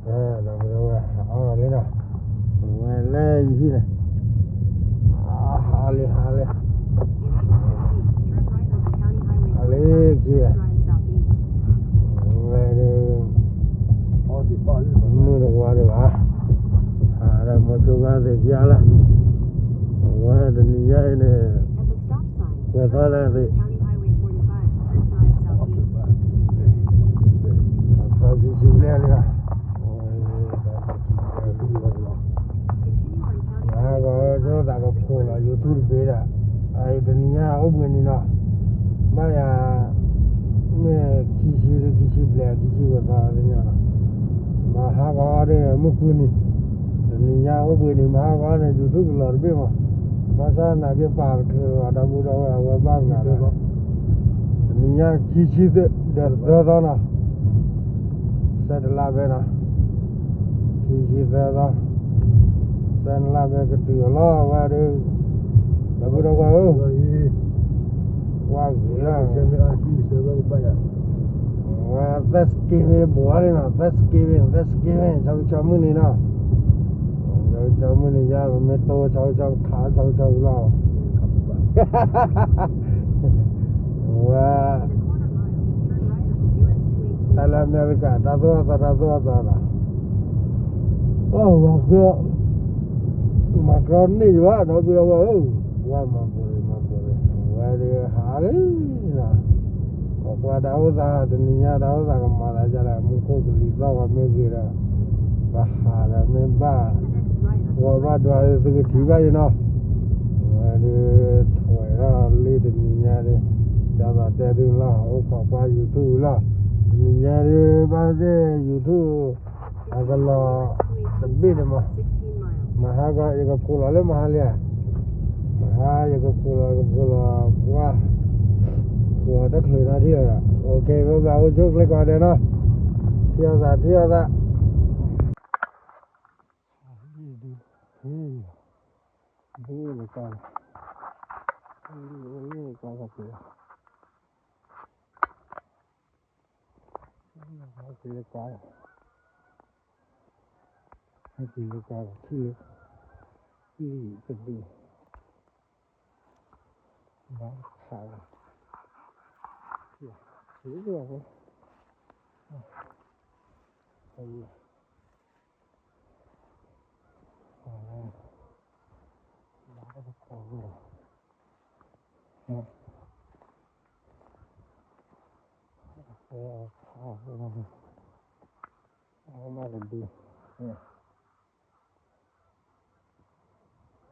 ဒီပုၢ်ဒီဝဲၢ် အီၣ်လီၤလံနီၤ, ဝဲလၢယဟံၣ်န့ၣ်, ဟါလံ ဟါလံ, ဟါလံခံ, ဝဲဒၣ် မုၢ်တဝါဒံးဘၣ်, ဟးဒီးမိၤဆိကါသ့ၣ်ခံဂၤလၢ်, ဝဲတနံၤညါအံၤန့ၣ် ကွဲးသီလၢသ့ၣ် အခီခံဆံဘျဲၣ်လံ, မဟါကီဆိသးကဖိးလီၤ YouTube တဘ့ၣ်ဒီး, အအံၤတနံၤညါအိၣ်ဘှံးနံၤနီၤ, ဘၣ်ယၤ မ့ၢ်ခံဆံဒ်ခံဆံဘျဲၣ် ခံဆံဝဲသီသ့ၣ်ညါနီၤ, မဟါကီဒီးမုၢ်ဃုနံၤ, တနံၤညါအိၣ်ဘှံးနံၤ မဟါကီန့ၣ် YouTube ကလီၤတဘ့ၣ်မး, ဘၣ်ဆၣ်နာ်က့ပာ်တချုးလီၤ ဒီပုၢ်ဒီဝဲၢ် အဝဲဘၣ်မနုၤလဲၣ်, တနံၤညါခံဆံသၢသီနီၤ ဆၢတလါဖဲနီၤ, ခံဆံသၢသီ, ဆၢတလါဖဲကတုၤအလီၢ်ဝဲဒီး, ဒီပုၢ်ဒီဝဲၢ်ဧၢ, ကွၢ်ဂ့ၤလီၤ, ဝဲ Thanksgiving ဘိးအီၤန့ၣ်နီၤ, Thanksgiving, Thanksgiving ဆီကဆီမုၢ်နံၤနီၤ, ဆီကဆီမုၢ်နံၤယါ ပမ့ၢ်တိၢ် ဆီကဆီခး ဆီကဆီဝံၤလီၤ ဝဲ တၢ်လၢအမဲရကၤ တၢ်သိၣ်အသီ တၢ်သိၣ်အသီနီၤ, အိၣ် မၤကြၢးန့ၢ်ယဘၣ် ဒီပုၢ်ဒီဝဲၢ်ဧၢ, ဝဲမၤပူၤရံ မၤပူၤရံ ဝဲဒၣ်ဟးလံနီၤ, ခိးကွၢ်တၢ်အိၣ်သး တနံၤညါတၢ်အိၣ်သးကမၤသးဒ်လဲၣ် မူခိၣ်ကလံၤသီၣ်ဂီၤမ့ၢ်ဂ့ၤဒီး ပဟးဒီးမ့ၢ်ဘၣ် ဂီၤဘၣ်ဒွး သုကထံၣ်ဘၣ်အံၤနီၤ, ဝဲဒၣ် ထွဲထီၣ်လံတနံၤညါဒၣ်, ကၢ်သးတဲသုလီၤ အိၣ်ခိးကွၢ် YouTube လီၤ, တနံၤညါဒၣ် ဘၣ်သ့ၣ် YouTube အကလီၤတဘ့ၣ်န့ၣ်မး, မဟါကီ ယကဖိးလီၤလၢမဟါလံဧါ, မဟါယကဖိးလီၤ ယကဖိးလီၤ ကွၢ် ကိးတချုးနီၤထံၣ်လီၤဒီး OK bye bye အိၣ်ဆူၣ်အိၣ်ချ့ကိးဂၤဒဲးနီၤ, ထံၣ်အသး ထံၣ်အသး ဘုလၢ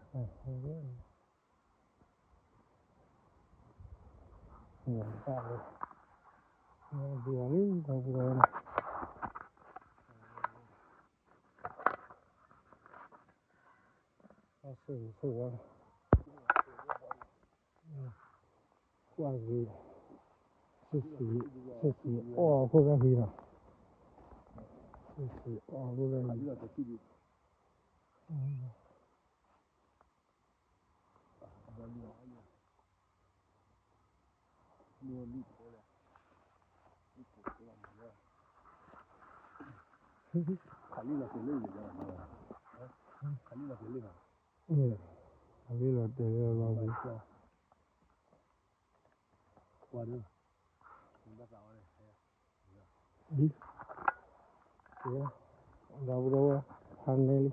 ကါလီၤ, ဘုလၢကါလီၤ, ဘုလၢကါလီၤ, ဘုလၢကါလီၤ ထံၣ်လၢ ထံၣ်လၢကဒု ဘၣ်ခးလီၤ, ထံၣ်လၢ ကွၢ်ဂ့ၤ, ဆံးဆံးအီၣ်အခိၣ်သၣ်ဃံနီၤ, ဆံးဆံးအီၣ်အခိၣ်သၣ်ဃံ, အလံလီၤတဲာ်လၢလီၤပူၤ, ဒ်, ဒီပုၢ်ဒီဝဲၢ် ဟးန့ၢ်လံ.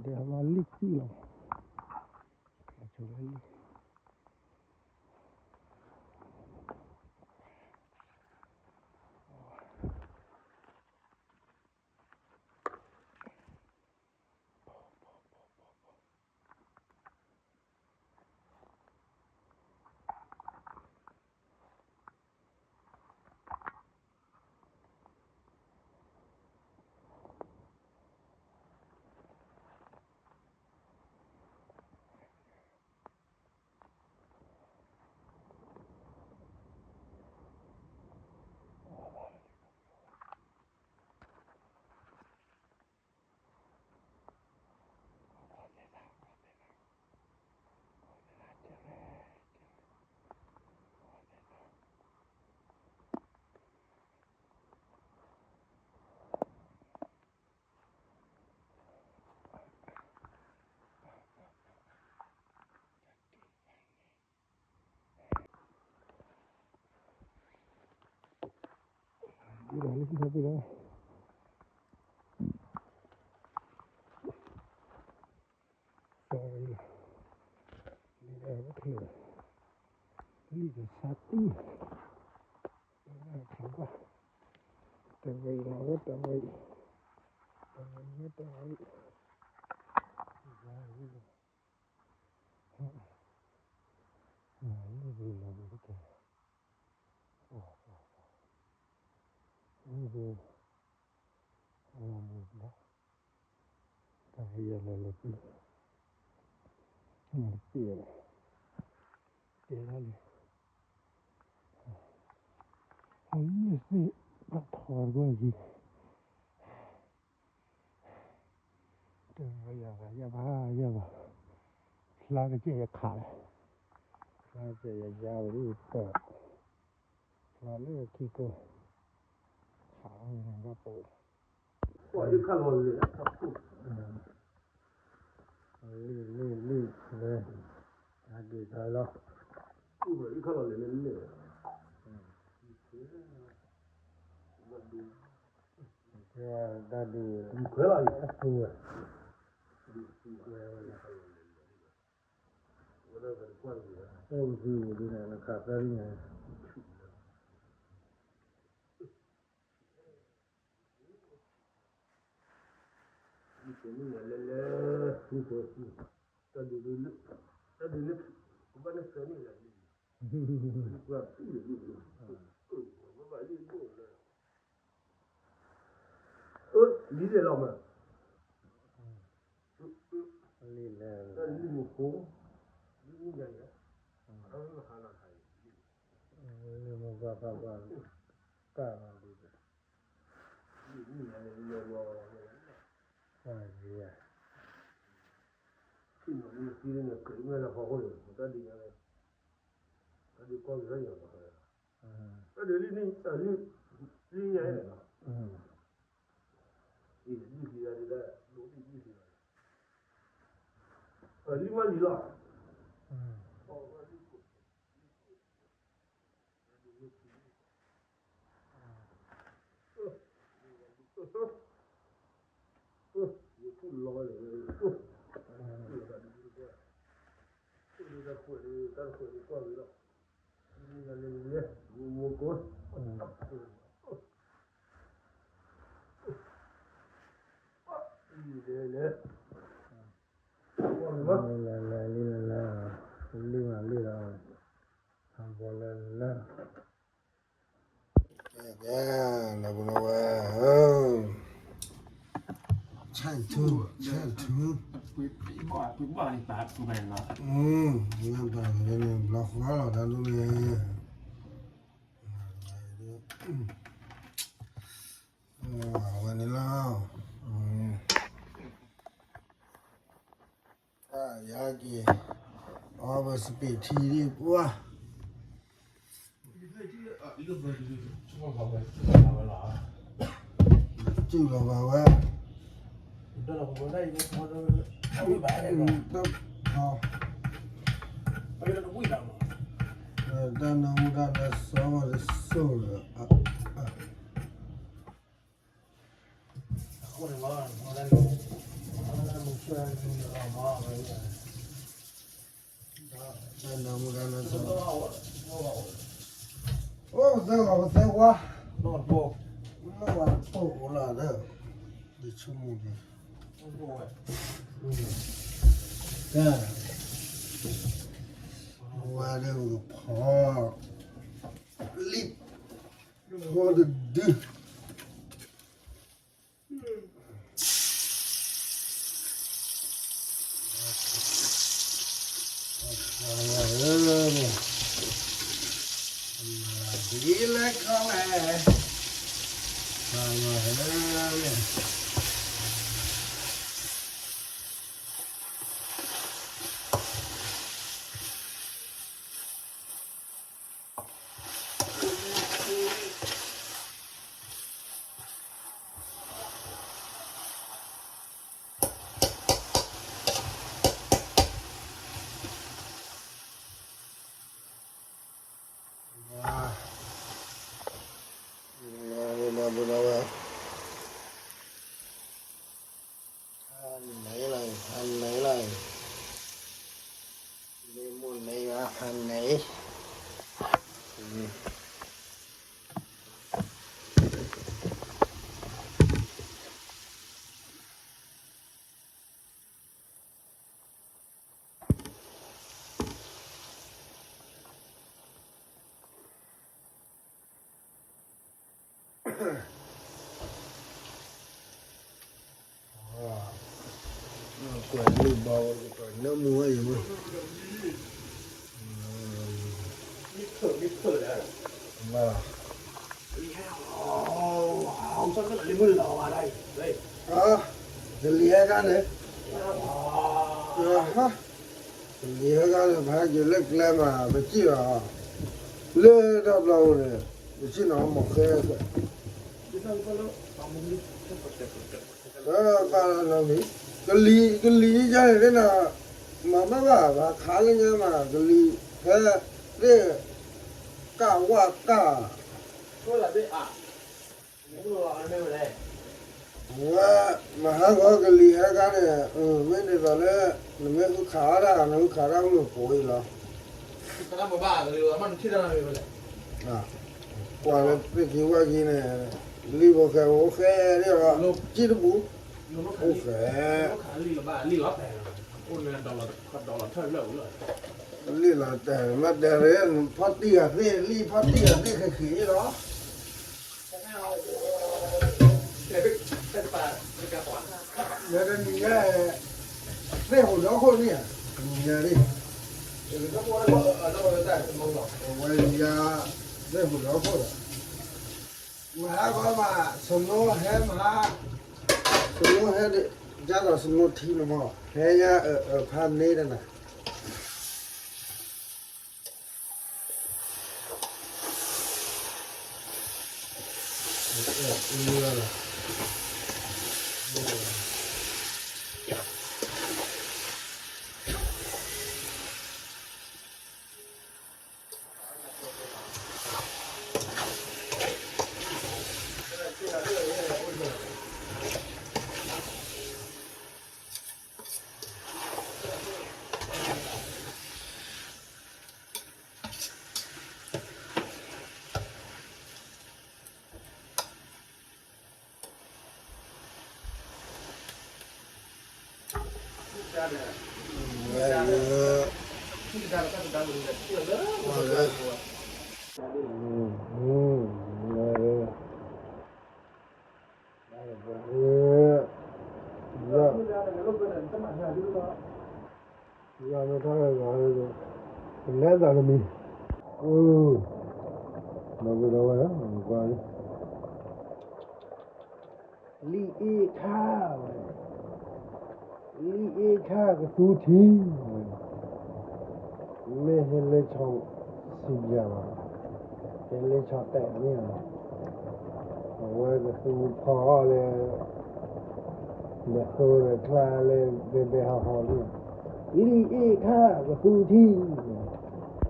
ဒဲးဟးလီၤလံၣ်သံလီၤ, ဆိလံၣ် လံလီၤ, လံလီၤ, လံကစၢ်တံၢ်, တဝဲအံၤလီၤ, တဝဲအံၤ, တဝဲအံၤ, တဝဲအံၤ, လံလီၤ, လံလီၤ, လံလီၤ, တၢ်ဟဲယၤလီၤလီၤပံၤ, တပ့ၢ်, တဲဒၣ်လံ, အလံသ့ၣ် ဘၣ်ထီၣ်တဂီၢ်ယံၤ, တယၤဘၣ်ယၤဘၣ်ယၤဘၣ်, ဖျါကစၢ်ယခးလဲၣ်, ဖျါကစၢ်ယယါဝဲဒၣ်တၢ်, ဖျါလၢခံကိ, ခးဝဲန့ၣ်ဘၣ်ပိာ် ပှၤအံၤခါလီၤလဲၣ်, လံ လံ လံ လံ, တၢ်ဒုးတၢ်လီၤ, အံၤခါလီၤလဲၣ်လဲၣ်, တၢ်ဒုး, ခွဲလီၤအံၤ, အဆူဝဲ, ဝဲဒၣ်ကကွၢ်, အဲၣ်ဝဲသံဝဲဒၣ်န့ၣ် နခးသၢလံန့ၣ် မ့ၢ်လဲၤလဲၤ, တၢ်ဒုးလၢ, တၢ်ဒုးလၢ, ကဘၣ်န့ၣ်သၢန့ၣ်လဲၤ, ကွၢ်ပံၣ်လၢ, ဘၣ်လံဒိၣ်လၢ, အၢ လံလဲၤလီၤမး, လံလဲၤ, တၢ်လံမူခိၣ်, လံမူညါယၤ, လံမူဘၣ်ဘၣ်ဘၣ်, တၢ်လံ, လံမူညါန့ၣ်လဲၤလီၤ, တၢ်လံ, ထံၣ်နီၤလံသံန့ၣ် ကဲၤမဲာ်လၢဖီခိၣ်န့ၣ် တၢ်ဒုးညါန့ၣ်, တၢ်ဒုးကီၢ်ကရၢညါဘၣ်, တၢ်ဒုးလံ, လံ, လံညါန့ၣ်လီၤ, အံၤ ဒုးလံဂၤဒုးဒၣ်, ဒိးဒုးလံဂၤ, လံမးလံလီၤ, ယထူၣ်လီၤန့ၣ်, တၢ်ခွဲး, တၢ်ခွဲးဒုးကွၢ်ဝဲလီၤ, လဲၤလဲၤ, မိၢ်ကိး, လဲၤလဲၤ, လဲၤလဲၤ, လံလဲၤလဲၤ, လံမးလံလီၤ, ဟးဘီလဲၤလဲၤ ကဲ, လၢပနဝဲ, ဆဲးထူ, ဆဲးထူ, လၢပှၤန့ၣ် ဘျီဃီလီၤတၢ်ဒိၣ်န့ၣ်, အဝဲန့ၣ်လီၤ. ယက့ၤ, အီၣ်ဘၣ်စပံးထံဒံးပှၤ, စူၢ်လီၤဘၣ်ဝဲ, တၢ်နၢမူတၢ်နၢစီတစိၢ်လၢ, အဃိန့ၣ်, အိၣ်သၢဂၤပသၢဝါ, မ့ၢ်ဝဲတပိၢ်အိၣ်လီၤဒီး, ယဆိကမိၣ်က့ၤ, ကဲ, ဝဲဒၣ်ပကဖီ, လံ, ဖီတဒု ဒ်လဲၣ်ခီလဲၣ်, ကွၢ်လံဘီ, ကွၢ်နၢမူဝဲအံၤမး, မ့ၢ်လီၤ, ကလံၤဟဲခါန့ၣ်, ကလံၤဟဲခါန့ၣ် ပဟဲက့ၤလၢကျဲမး ပစံၣ်လီၤ, လၢတၢ်ဘျီအံၤန့ၣ် ပစံၣ်နီၤမီၢ်ဃဲ, ပၢ်လၢနီၢ်မံၤ, ကလံၤ ကလံၤယဲန့ၣ်သ့ၣ်နီၤ, မၤဘၣ်ဘၣ် ပှၤခးလၢညါမး ကလံၤ ဖဲသ့ၣ် ကၣ်ဝၣ်ကၣ် ဝဲ မဟါဂီၤကလံၤဟဲခါန့ၣ်, မ့ၢ်ဒ်သိးလၢ နမ့ၢ်ဃုခးအီၣ်တၢ် နဃုခးတၢ်မုၢ်ဖိအံၤလီၤ, ကွၢ်လၢသ့ၣ်ခံဝၣ်ခံန့ၣ်, လံဖိဃဲဖိအိၣ်ဃဲဒၣ်လီၤ, ကံၣ်တပူၤ, အိၣ်ဃဲ လံလီၤတဲာ် မ့ၢ်တဲာ်ရ့ ဖီၣ်တံၢ်ဂၤသ့ၣ် လံဖီၣ်တံၢ်ဂၤသ့ၣ်ဃဲဃဲလီၤ, ဝဲတနံၤညါ, သ့ၣ်ဟူးဒီခိၣ်န့ၣ်ဧါ, တနံၤညါန့ၣ်, ဝဲတနံၤညါ, သ့ၣ်ဟူးဒီခိၣ်ဒီး, မဟါဂီၤမး စနိဟဲမဟါ, စနိဟဲ, ဒ်သိးစနိထံန့ၣ်မး ဟဲညါအဖးန့ၣ်တနၤ ယၤမ့ၢ်ထီၣ်ဂၤဂၤ, ကလဲၤသးတမံၤ, ဒီပုၢ်ဒီဝဲၢ်, ကွၢ်လံ, လံအ့ၣ်ခါဝဲ, လံအ့ၣ်ခါကသူထံဝဲ, မ့ၢ်ဟဲလၢဆီစံးဘျုးဘၣ်, ဟဲလၢဆီတဲာ်န့ၣ်, အဝဲကသူဖီအီၣ်လၢ ဒီးသိဒီးချါလၢဘဲဘဲဟီၣ်ဟီၣ်န့ၣ်, လံအ့ၣ်ခါကသူထံ, ကၠီဘီ, ဝဲ,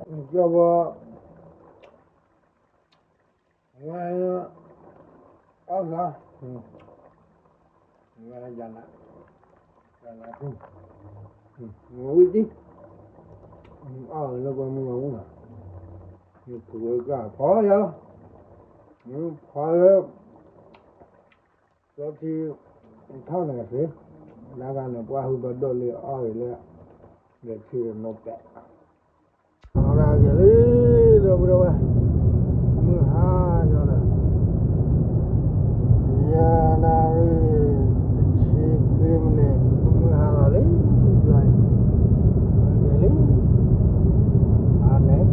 အီၣ်လီၤ, ဝဲယၤလး, ဝံၣ်ဒံ, အီၣ်လၢပှၤမုၢ်မၤမုၢ်လီၤ, ယဖုးဝဲကဖီယၤလီၤ, ဖီလၢ စီထံထီၣ်န့ၣ်သ့, လၢဂၤန့ၣ် ပှၢ်ဟုဘၣ်ဒိၣ်လံအီၣ်အံၤလၢ လဲၤထံနီၤပဲာ်, အီၣ်ဒၣ်က့ၤလံ, ဒီပုၢ်ဒီဝဲၢ်, မုၢ်ဟါညီဒီး ယဲၢ်နၣ်ရံၣ် တဆံခွံမံးနံး မုၢ်ဟါလီၤလံ, လီၤ, က့ၤလံ, အါန့ၣ်,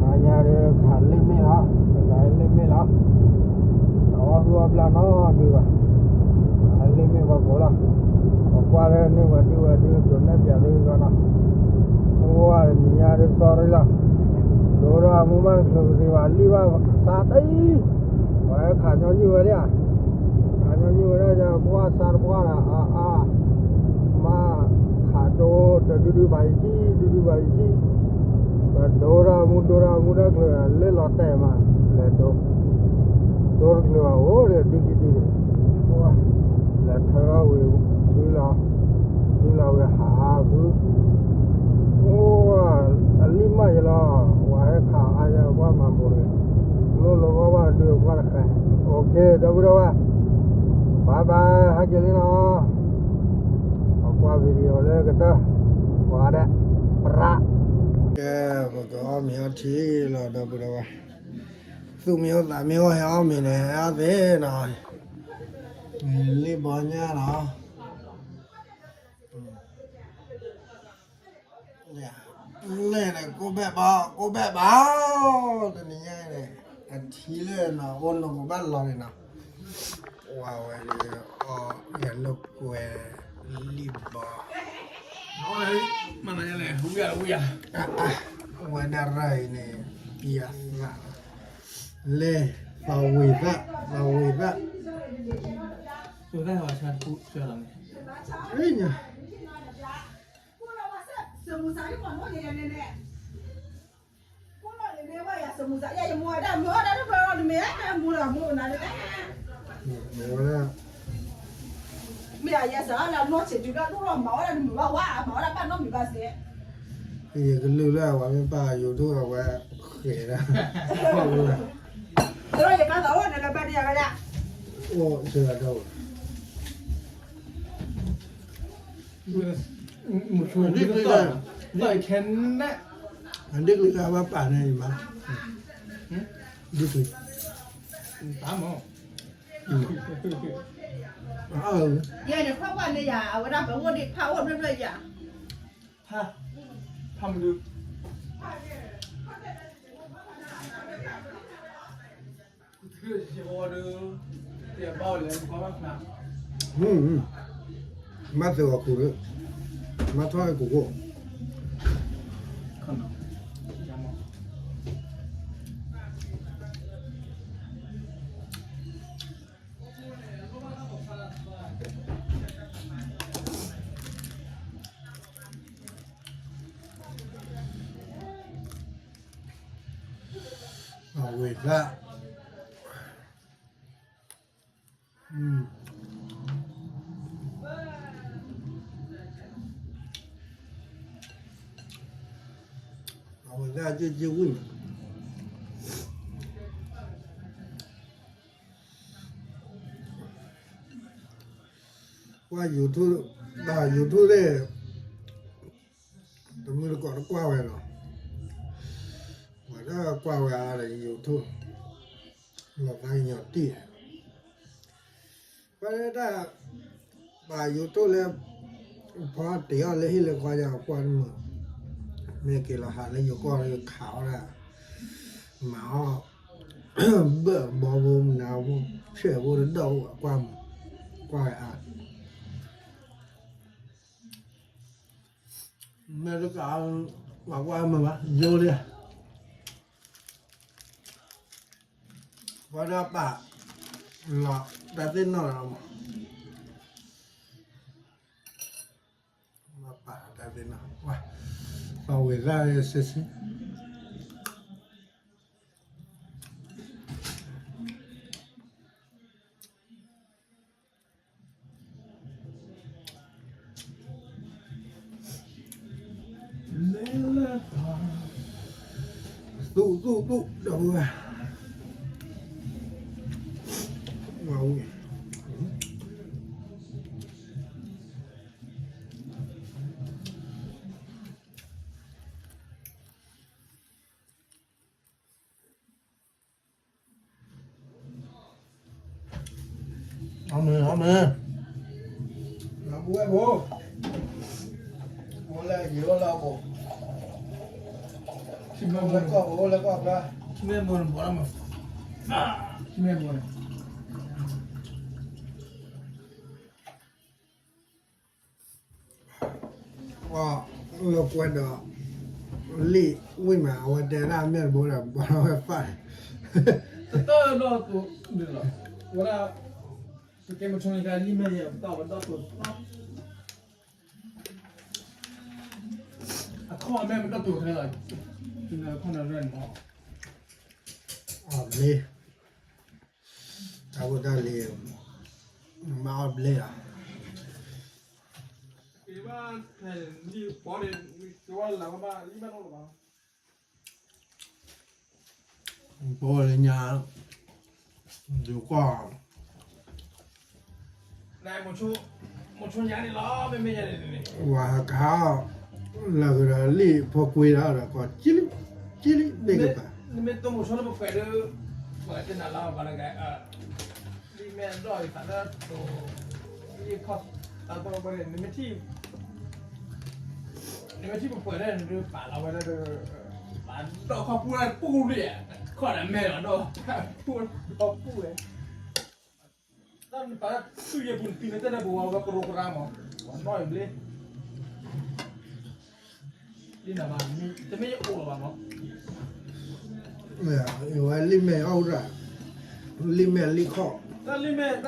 အါညါဒီးခးလ့ၣ်မ့ၣ်လီၤ, တခးလ့ၣ်မ့ၣ်လီၤ, အဝဲဃုအီၣ်ဘျၣ်နီတဒုဘၣ်, အလ့ၣ်မ့ၣ်ပှၤကိးလီၤ, ပကွၢ်လၢန့ၢ်ဝဲဒုဝဲဒု ဒိးနဲၣ်ပၠးသုကီးနီၤ, အိၣ်ဝဲတနံၤညါဒု sorry လီၤ, ဒိၣ်ဒီးအမူမးတချုးကသ့ဘၣ် လံၣ်ဘၣ်စးတအံၤ ပှၤဟဲခးညီနုၢ်ဝဲဒၣ်ဧါ, ခးညီနုၢ်ဝဲဒၣ်ယကွၢ်စးတပှၢ်ဒီး အါအါ, မ့ၢ်ခးဒိၣ်တဒုဒုဘၣ်ယကံၣ် ဒုဒုဘၣ်ယကံၣ်, ပဒိၣ်ဒီးမူဒိၣ်ဒီးမူဒီးချုး လ့ၣ်လီၤတဲာ်မး လဲၤဒိၣ်, ဒိၣ်တချုးဘၣ်အိၣ်ဒီးဒုကံၣ်ဒုန့ၣ်, လဲၤထၢထီၣ်ဝံၤ ဆွံလီၤ, ဆွံလီၤဝံၤဟးဃု အိၣ်, အလံၣ်မးယလီၤ, ပှၤဟဲခးအါယၤကွၢ်မၤဘိးန့ၣ်, လိၣ်လီၤဂီၢ်ဘၣ်ဒုကွၢ်တဃဲ, OK ဒီပုၢ်ဒီဝဲၢ်, bye bye ဟဲက့ၤလံနီၤ, ပကွၢ် video လၢကတၢၢ်, ပှၤဒဲး, ပြး, ကဲ, ပကအီၣ်မ့ၤအီထံလီၤ ဒီပုၢ်ဒီဝဲၢ်, သူၣ်မ့ၢ်အိၣ်သးမ့ၢ်အိၣ် ဟဲအီၣ်မ့ၤန့ၣ် ဟဲအီၣ်သ့နီၤ, လ့ၣ်ဘီညၣ်နီၤ လဲၣ်န့ၣ် ကိၣ်ဘဲၣ်ဘီ ကိၣ်ဘဲၣ်ဘီ, တနံၤညါန့ၣ် အထံလၢနီၤ အိၣ်နီၢ်ကဘၣ်လီၤန့ၣ်နီၤ, ဝဲဝဲ အီၣ်ယၤလိာ်ကွဲ လံၣ်ဘီ, မနုၤလဲၣ် ဝံယၤ ဝံယၤ, ဝဲဒၣ်ရၢ်အံၤန့ၣ် ယၤသး လဲၣ် သးဝံၤသၣ် သးဝံၤသၣ်, သးဝံၤသၣ်, အ့ၣ်ညါ မ့ၢ်ဝဲဒၣ် ယကလုၢ်လၢအဝဲမ့ၢ်ပာ်ယိၤဒိၣ်အဝဲဃဲၤဒၣ် အိၣ်ဆၢဒၣ်ဝဲ အဒ့ၣ်ကလုၢ်ကဘၣ်ပာ်န့ၣ်မး, ဒ့ၣ်ကလုၢ်, ယဲန့ၣ် ဖးကွၢ်န့ၢ်ယၤ အဝဲဒၣ်ပအိၣ်ဒံး ဖးအိၣ်ဖျၢၣ်ဖျၢၣ်ယၤ, ဖး, ဖးမနုၤ မ့ၢ်သုးအီၤခူးလၢ မ့ၢ်ထီၣ်ကိၢ်ကိၢ်, အဝဲဒၣ် အဝဲဒၣ်ကၠ့ကၠ့ဝံၣ်မး ကွၢ် YouTube, တၢ် YouTube သ့ၣ် တမုၢ်တကိးတကွၢ်ဝဲလီၤ. ပှၤတကွၢ်ဝဲအါဒီး YouTube လီၤသးကညီၤတံၢ်, ပှၤလၢတၢ် ပှၤ YouTube လၢ ဖီတ့ၢ်အီၤလၢဟံၣ်လၢဃီယၤကွၢ်တမုာ်, မ့ၢ်က့ၤလီၤဟးလၢယိၤကီၢ်လၢခးအီၣ်ဒၣ် မၤအီၣ် ဘၢၣ်ဘီဖိမနုၤဖိ ဖျၢၣ်ဖိတဒီးအိၣ် ကွၢ်မုာ်, ကွၢ်ဝဲအါ မ့ၢ်တကး ပှၤကွၢ်မုာ်ဘၣ် ယိလံ, ပှၤဒၣ်ပာ်လီၤတၢ်သ့ၣ်နီၣ်လီၤမး, ပာ်တၢ်သ့ၣ်နီၣ်, ပှၤဝဲၤသၣ် ဆ့ဆ့ သူၣ်သူၣ်သူၣ် ဒီပုၢ်ဝဲၢ်, ဝၤဝံၣ်, အမ့ၢ် အမ့ၢ်, ဒီပုၢ်ဝဲၢ်ဖိ, အိၣ်လၢယအိၣ်လၢအပူၤ, အိၣ်လၢကီၢ်ပူၤ အိၣ်လၢကီၢ်ပူၤ, ထံမဲာ်ဘိန့ၣ်ဘီလီၤမး, ထံမဲာ်ဘိန့ၣ် အီၣ်လၢကွဲဒီး လံာ်ဝံၣ်မး အဝဲတဲဒၣ်မဲာ်တဘိဒီး ဘီလီၤဝဲပၢ်န့ၣ်, တတီၢ်ဒီးတိၤလီၤ, ဝဲဒၣ် ပကဲမဆိန့ၣ်ကလံာ်မဲာ်ယဲ ပတီၢ်ဝဲဒီးတိၤ, အခီၣ်အမဲာ်ပတီၢ်တိၤခဲလၢာ်, အခီၣ်နရဲၣ်န့ၣ်မး, အီၣ်ဘျ့ တၢ်ဖိတၢ်လံၤ, မၤအီၣ်ဘျ့လီၤ, က့ၤဘၣ်ဖဲလံာ်ပီန့ၣ် က့ၤဝဲလၢဘၣ်လံာ်ဘၣ်နီၢ်လီၤဘၣ်, ပီလၢညါ, ယိၤကီၢ် မဆိညါန့ၣ်လီၤ, မ့မ့ၢ်ညါန့ၣ်န့ၣ် ဝၤဟးကဟါအီၣ် လၢကဒီးလံာ်ဖိကွံဒီး ကီၢ်ကံလံ, ကံလံ ဘ့ၣ်ကပၤ, နမ့ၢ်တိၢ်မဆိလၢပပှဲၤဒီး ပှဲၤတနၤလီၤ ပှၤတဂၤ, လံာ်မဲာ်ဒီးယသးလၢတိၤ, လံာ်ခီၣ်, တၢ်တိၢ်ပှဲၤန့ၣ် နမ့ၢ်ထံၣ် နမ့ၢ်ထံၣ်ပပှဲၤန့ၣ် နဒုးပာ်လီၤဝဲဒၣ်ဒီး, ပာ်ဒီးခီၣ်ပူၤလၢပူၤလံ, ခီၣ်ဒီးမဲာ်လီၤဒီး, ပူၤဒီးပူၤဝဲ, တၢ်နပာ်သူၣ်ယဲၢ်ပူၤနပံၤန့ၣ် တဲဒၣ်ပဝဲကရူၢ်ကရၢမး, နီၢ်အံၤဘျ့, လံာ်နၤဘၣ်, တမ့ၢ်ယအိၣ်လီၤဘၣ်မး, ဝဲလံာ်မဲာ်အီၣ်ဝဲဒၣ်, လံာ်မဲာ်လံာ်ခီၣ်, တၢ်လံာ်မဲာ်တၢ်,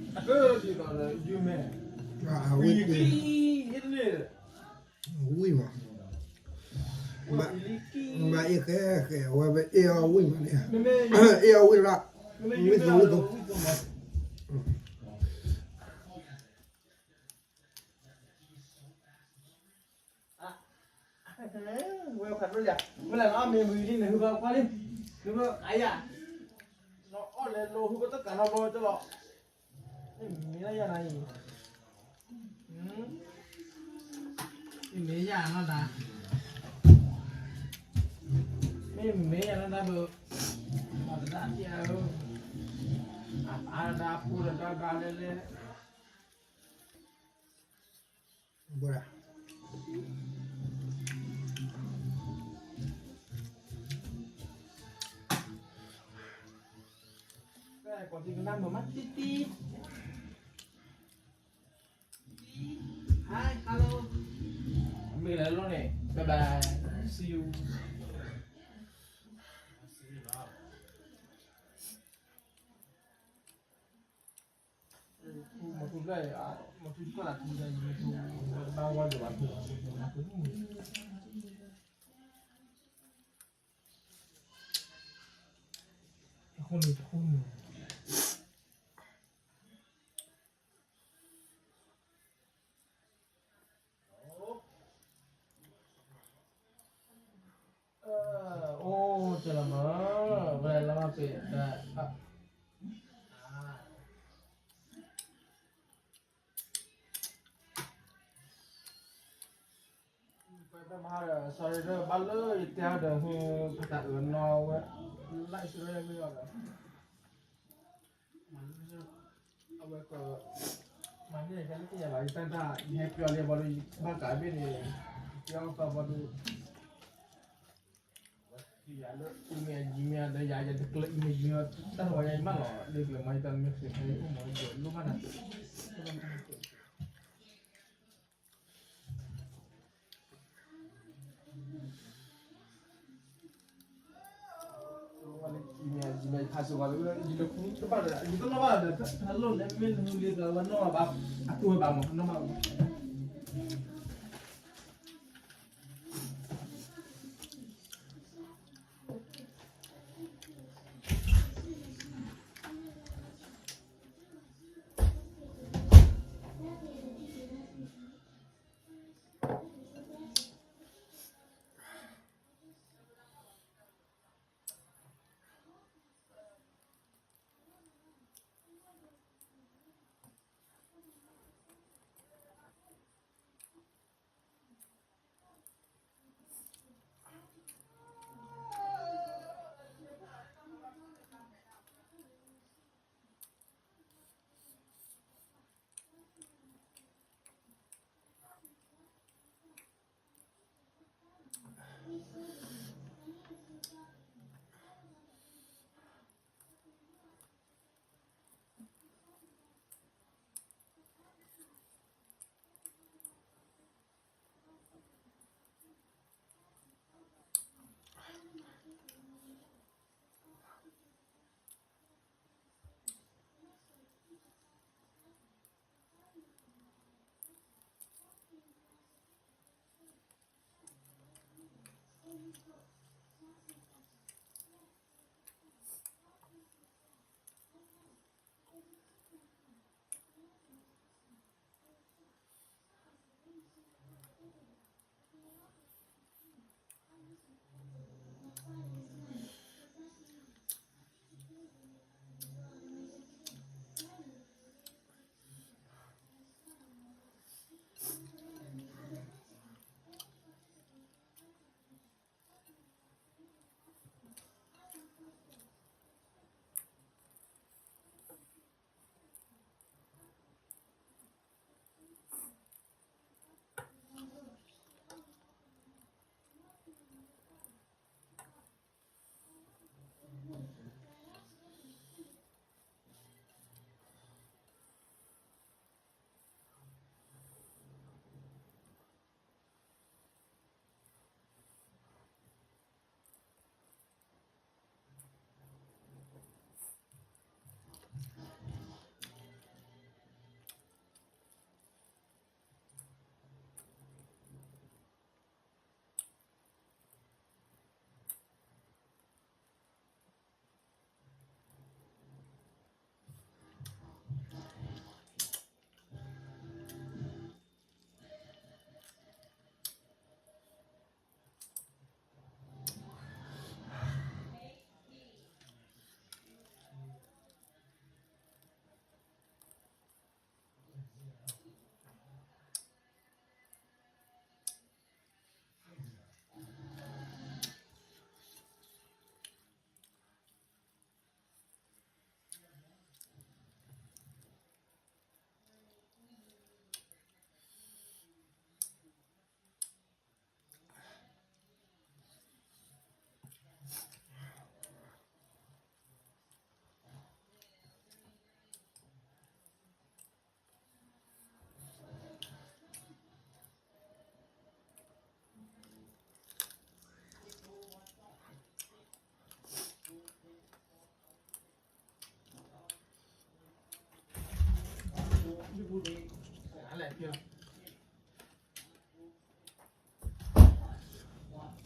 အကဒ်သိးဒီးယုၢ်မဲာ်, ဝံၣ်, ဝံၣ်မး, မၤအ့ၣ်ဃဲဃဲ အဝဲပအ့ၣ်အီၣ်ဝံၣ်မးန့ၣ်, အ့ၣ်အီၣ်ဝံၣ်လီၤ, ဝံၣ်သိဝံၣ်သိ, ဝဲဖးဒိၣ်ယၤ, ဝဲလၢနအီၣ်မ့ၤဝံၤလံ နဟုဘၣ်ခွါလံ, နဟုဘၣ်အါယၤ, နအီၣ်လဲၤလိာ်ဟုဘၣ်တကးနီတဘျီကလီၤ, မ့ၢ်လၢယၤနၤအံၤ, မ့ၢ်ယၤနီၢ်ဒၣ်, မ့ၢ်မ့ၢ်ယၤနီၢ်ဒၣ်ဘၣ်, မၤတဒၣ်တၢ်ဧၢ, အပၢ်တဒၣ်ဖိတဒၣ်ဘၣ်လဲၣ်လဲၣ် ဘၣ်ဒၣ်, ကီၢ်တံၢ်ကနၣ်မၤမးတံၢ်တံၢ်, Hi, hello. မ့ၢ်လၢလီၢ်န့ၣ် bye bye, see you. မထူဘျဲၣ်, မထူကီၢ်လၢထူန့ၣ် မထူဘၣ်ဝဲလၢၤဘၣ်ထူ, အဃိန့ၣ်တဃိန့ၣ် အိၣ်တလီၤမး, ဝဲလီၤမးပ့ၤ, ပှၤတမၤဒီး sorry ဒီး ဘၣ်လၢယတဲအီၤဒီး ဟ့ၣ်ဖးတၢ်အၢၣ်နီၤဝဲ like စ့ၢ်ကီးမ့ၢ်အီၤဒီး အဝဲက မၤန့ၢ်ကဲလၢကယၤလီၤ ယတၢ်တၢ် ယဟဲပျီလံဘၣ်ဒီး ဘၣ်ကးဘ့ၣ်န့ၣ် ယတဲအီၤသီဘၣ်ဒီး ယၤလၢ email Gmail ဒီး ယၤယတကျၢ email Gmail တၢ်တဝါယၤယမၢလီၤ လၢကျၢၤမၤယတၢ် message ဖဲယအိၣ်မၤယလိၣ်ဘၣ်နၤ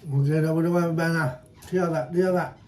မူကဲဒီပုၢ်ဒီဝဲၢ်ဘၣ်နၤ, ထံၣ်အသး ထံၣ်အသး,